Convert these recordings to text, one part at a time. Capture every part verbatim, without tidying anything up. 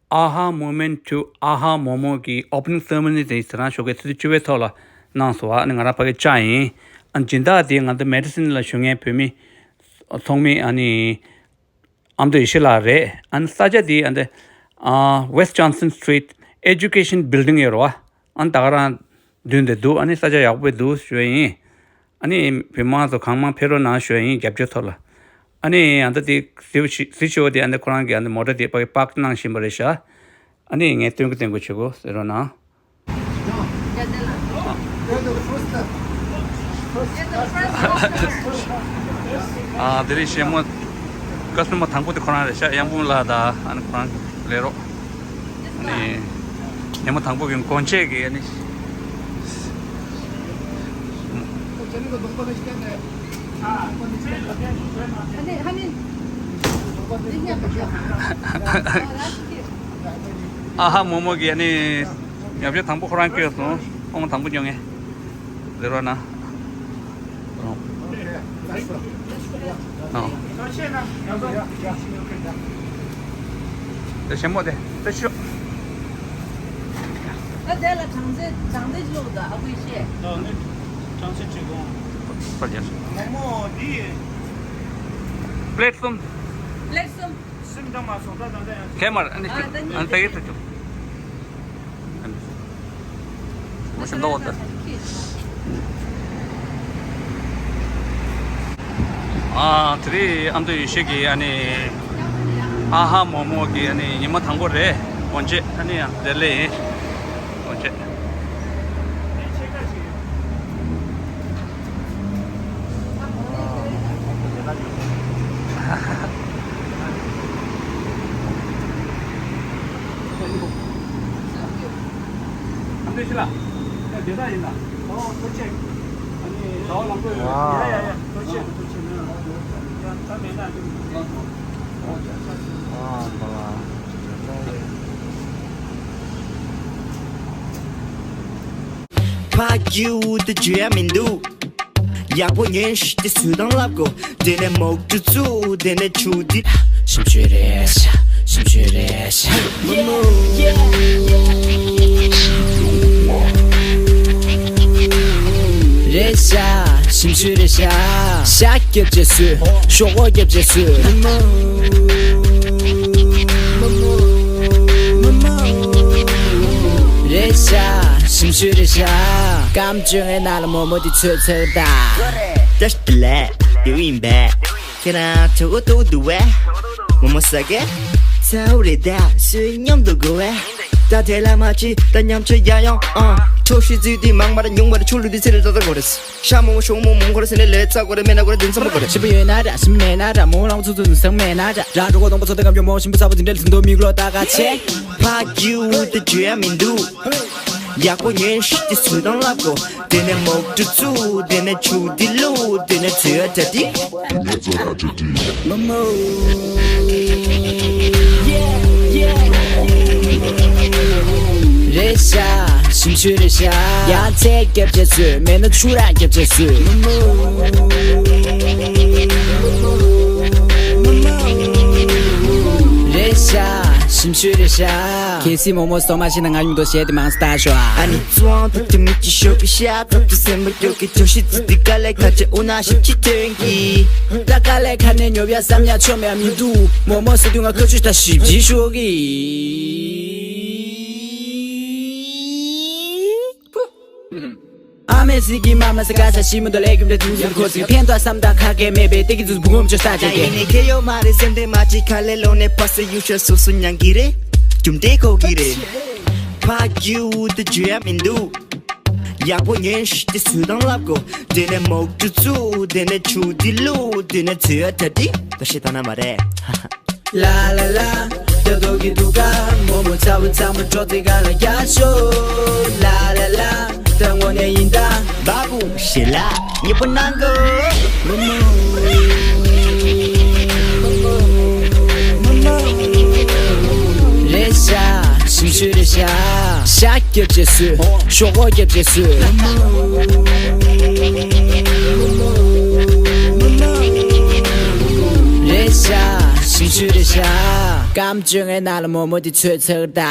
Aha Moment to Aha Momo གི་opening ceremony དེ་ཟ་ཁང་ཞོགས་ཀའི་ཆུ་ཚོད་བཅུ་པའི་ཐོག་ལ་གནང་སོང་བ། ཨ་ནི་ང་རང་ཕ་གིར་བཅར་ཡིན། ཨ་ནི་སྦྱིན་བདག་དེ་ང་ཚོ་མེ་ཌི་སིན་ལ་བཞུགས་མཁན་བོད་མི་ཚོགས་མི་ཨ་ནི་ཨ་མདོ་ཡེ་ཤེས་ལགས་རེད། ཨ་ནི་ས་ཆ་དེ་ཨ་འདི་ཨ་West Johnson Street Education Building ཡོད་རེད་བ། ཨ་ནི་ད་ག་རང་མདུན་དེ་འདུག་ཨ་ནི་ས་ཆ་ཡག་པོ་འདུག་ཞུ་ཡ་ཡིན། ཨ་ནི་བོད་མང་ཚོ་གང་མང་ཕེབས་རོགས་གནང་ཞུ་ཡ་ཡིན། རྒྱབ་སྐྱོར་ཐོག་ལ། ཨ་ནི་ཨ་མདོ་དེ་གཟི་བོ་ཞིག་གཟི་བྱིའུ་དེ་ཨ་འདི་ཁོ་རང་གི་ཨ་འདི་མོ་ཊ་དེ་ཕ་གི་པཱག་གནང་བཞིན་པ་རེད་ཤག་ཨ་ནི་ངས་སྟོན་གི་སྟོན་གི་བྱེད་དགོས་ཟེར་རོགས་གནང་། ཨ་དེ་རིང་ཞལ་མོ་བཀའ་ཟུར་མ་དང་པོ་དེ་ཁོ་རང་རེད་ཤག་གཡང་འབུམ་ལགས་དང་ཨ་ནི་ཁོ་རང་ལས་རོགས། ཨ་ནི་ཞལ་མོ་དང་པོ་གི་སྒོ་འབྱེད་ཀྱི་ཨ་ནི། ཨ་ཧ་མོ་མོ་གི་ཨ་ནི་ཉམས་ཞིབ་དང་པོ་ཁོ་རང་བསྐྱོད་སོང་། ཨོང་དང་པོ་སྐྱོ་ངེ་ལེ་རོ་ན། ཨོ། དེ་ཞེ་མོ་དེ་དེ་ཤོ། ད་དེ་ལ་གྲངས་ཚད་གྲངས་ཚད་ཅི་ཡོད་ད་ཨ་ཁུའི་ཤེས། ཨ་ནི་གྲངས་ཚད་བྲིས་གོང་། པར་རྒྱབ་སོང་། མོ་མོ་འདི། པླེཊ་ཧྥོམ། པླེཊ་ཧྥོམ། སེམས་དང་མ་སོང་ད་ད་ད་ཡང་། ཁེ་མར་ཨ་ནི་ཨ་ནི་ད་ཡིད་དུ་བཅུག་ཨ་ནི་མ་ཤེས་འདོགས་ད། ཨ་དེ་རིང་ཨ་མདོ་ཡེ་ཤེས་ཀྱི་ཨ་ནི་ཨ་ཧ་མོ་མོ་གི་ཨ་ནི་ཉི་མ་དང་པོ་རེད། སྒོ་འབྱེད་ཨ་ནི་ཡང་བདེ་ལེགས་ཡིན། སྒོ་འབྱེད། ཨ་མདོ་ཡེ་ཤེས་ལགས། ཡ་དེ་ད་ཡིན་ད། ཨོ་ཐུགས་རྗེ་ཆེ། ཨ་ནི་ཟླ་བ་ལང་པོ་ཡོད། ཡ་ཡ་ཡ་ཐུགས་རྗེ་ཆེ་ཐུགས་རྗེ་ཆེ། ཡ་ད་མེད་ན་ཨ་ཅག་མེད། ཨ་མ་ལ། ཕ་གི་འུ་དུ་བརྗོད་ཡ་མི་འདུག་ཡག་པོ་ཉན་ཤིག་དེ་སུ་དང་ལབ་གོ་དེ་ནས་མོག་ཏུ་ཚུ་དེ་ནས་ཆུ་དི་ཞིམ་ཆུ་རེ་ཤ་ཞིམ་ཆུ་རེ་ཤ། རེ་ཤ་ཞིམ་ཆུ་རེ་ཤ། ཤ་སྐྱབས་རྗེས་སུ་ཤོག་ལོ་སྐྱབས་རྗེས་སུ། རེ་ཤ་ཞིམ་ཆུ་རེ་ཤ། སྐམ་བཅོས་ངའི་ནང་ལ་མོག་མོག་དེ་ཚོས་ཚོས་ད། ཏྲ་ཤ་ཏི་ལེ་དེ་ཡིན་པས། ཁྱེད་རང་ཆོག་གོ་ཏོ་འདུག་བས། མོག་མོག་ཟ་གེ་ཚ་བོ་རེད་ད་སུའི་མཉམ་དུ་དགོས་བས། ད་དེ་ལ་མ་ཅི་ད་མཉམ་ཆོས་ཡ་ཡོང་ཨང་། ཁྲོ་ཤི་རྫུས་དེ་མང་མར་ཉུང་བར་ཆུ་ལུད་དེ་ཚེ་རེ་ད་ད་གོ་རེ། ཤ་མོ་ཤོག་མོ་མོ་འཁོར་སེ་ནས་ལས་ཚ་གོ་རེ་མེ་ན་གོ་རེ་དུན་ཚ་མོ་གོ་རེ། ཞིམ་པོ་ཡོད་ན་ར་ཞིམ་མེད་ན་ར་མོ་ལང་ཚུ་ཚུ་ཟང་མེད་ན་ར། ར་འགྲོ་གོ་གཏོང་པ་ཚོ་ད་གམ་ཡོ་མོ་ཞིམ་པོ་ཚ་པོ་འཛིན་འདྲེ་ལ་ཟིན་དོ་མིག་ལོ་ད་ག་ཆེ། ཕ་གི་འུ་དུ་བརྗོད་ཡ་མི་འདུག་ཡག་པོ་ཉན་ཤིག་དེ་སུ་དང་ལབ་གོ་དེ་ནས་མོག་ཏུ་ཚུ་དེ་ནས་ཆུ་དི་ལུ་དེ་ནས་ཚུ་ཡ་ད་དི། མོ་མོ། རེ་ཤ་ཞིམ་ཆུ་རེ་ཤ། ཡ་ཚེ་སྐྱབས་རྗེས་སུ་མེད་ན་ཆུ་ར་སྐྱབས་རྗེས་སུ། རེ་ཤ་ཞིམ་ཆུ་རེ་ཤ། གལ་སྲིད་མོ་མོ་སོ་མ་ཤི་ན་ང་ཡུང་དོ་བཤད་དེ་མང་སྟ་ཤོ་ཨ། ཨ་ནི་ཙུའང་དུ་དུ་མི་ཅི་ཤོ་གི་ཤ་ཐབ་ཏུ་སེམས་མ་སྐྱོ་གི་ཐོ་ཤི་ཙི་ཏི་ཀ་ལེ་ཁ་ཆེ་འུ་ན་ཤི་ཅི་ཐོན་གི། ད་ཀ་ལེ་ཁ་ནས་ཉོབ་ཡ་བསམ་ཡ་ཆོ་མེ་མི་འདུག་མོ་མོ་སི་དུ་ང་ཁ་ཆུ་ད་ཞིབ་ཅི་ཤོ་གི། ཨ་མེ་སི་ཀི་མ་མ་སི་ཀ་ས་ཤི་མི་དོ་ལེ་ཀིམ་དེ་དུ་ཟེར་ཁོ་སི་ཕན་ཐོགས་བསམ་དང་ཁ་སྐད་མེད་པའི་སྟེགས་ཀྱི་ཛུ་བུ་ངོམ་ཆོ་ས་ཅེ་ཀེ། ཨ་ནི་ཁེ་ཡོ་མ་རེ་སེམས་དེ་མ་ཅི་ཁ་ལེ་ལོ་ནེ་པ་སེ་ཡུ་ཤ་སོ་སོ་ཉང་གི་རེ། རྒྱུ་འབྲས་ཁོ་གི་རེ། ཕ་གི་འུ་དུ་བརྗོད་ཡ་མི་འདུག་ཡག་པོ་ཉན་ཤིག་དེ་སུ་དང་ལབ་གོ་དེ་ནས་མོག་ཏུ་ཚུ་དེ་ནས་ཆུ་དི་ལུ་དེ་ནས་ཚུ་ཡ་ད་དི། ད་ཤེ་ད་ན་མ་རེད། ལ་ལ་ལ། ད་དོ་གི་དུ་ཀ་མོ་མོ་ཚ་བུ་ཚ་མོ་ཅོ་ཏི་ག་ལ་རྒྱ་ཤོ། ལ་ལ་ལ། ད་ངོ་ནས་ཡིན་ད། བ་བུ་ཤེ་ལ། ཉི་པོ་ནང་གོ། མོ་མོ། རེ་ཤ་ཞིམ་ཤུ་རེ་ཤ། ཤ་སྐྱབས་རྗེས་སུ། ཤོག་ལོ་སྐྱབས་རྗེས་སུ། རེ་ཤ་ཞིམ་ ཆུ་རེད་ཤག་སྐམ་བཅོས་ངའི་ནང་ལ་མོག་མོག་དེ་ཚོས་ཚག་ད།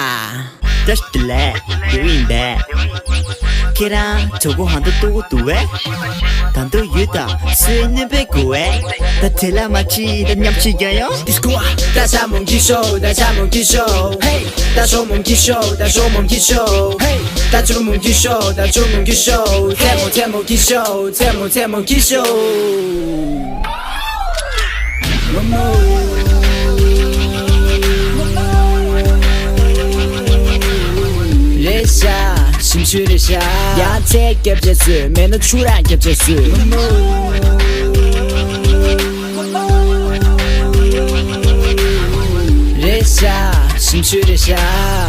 བཀྲ་ཤིས་བདེ་ལེགས། ཡུལ་ཡིན་པས། ཁྱེད་རང་གྲོད་ཁོག་ཧང་ཏོ་ལྟོགས་ཀྱི་འདུག་བས། ད་དུང་ཡུལ་དང་སོའི་སྣོན་པའི་དགུ་བས། ད་དེ་ལ་མ་ཁྲིད་ད་མཉམ་ཁྲིད་རྒྱག་ཡོང་། Disco ད་ཆ་མོང་གི་ཤོ། ད་ཆ་མོང་གི་ཤོ། Hey ད་ཤོ་མོང་གི་ཤོ། ད་ཤོ་མོང་གི་ཤོ། Hey ད་ཆུ་མོང་གི་ཤོ། ད་ཆུ་མོང་གི་ཤོ། ཚེ་མོ་ཚེ་མོང་གི་ཤོ། ཚེ་མོ་ཚེ་མོང་གི་ཤོ། རེད་ཤག་ཞིམ་ཤོས་རེད་ཤག་ཡང་ཚེ་སྐྱབས་རྗེས་སུ་མེད་ན་ཆུ་རང་སྐྱབས་རྗེས་སུ། རེད་ཤག་ཞིམ་ཤོས་རེད་ཤག་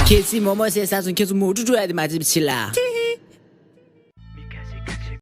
ཁྱེད་ཚིག་མོག་མོག་ཟས་ས་སོང་ཁྱེད་ཚོ་མུ་ཀྲུ་ཀྲུ་ཡ་དེ་མ་བརྗེད་པ་ཕྱིར་ལ།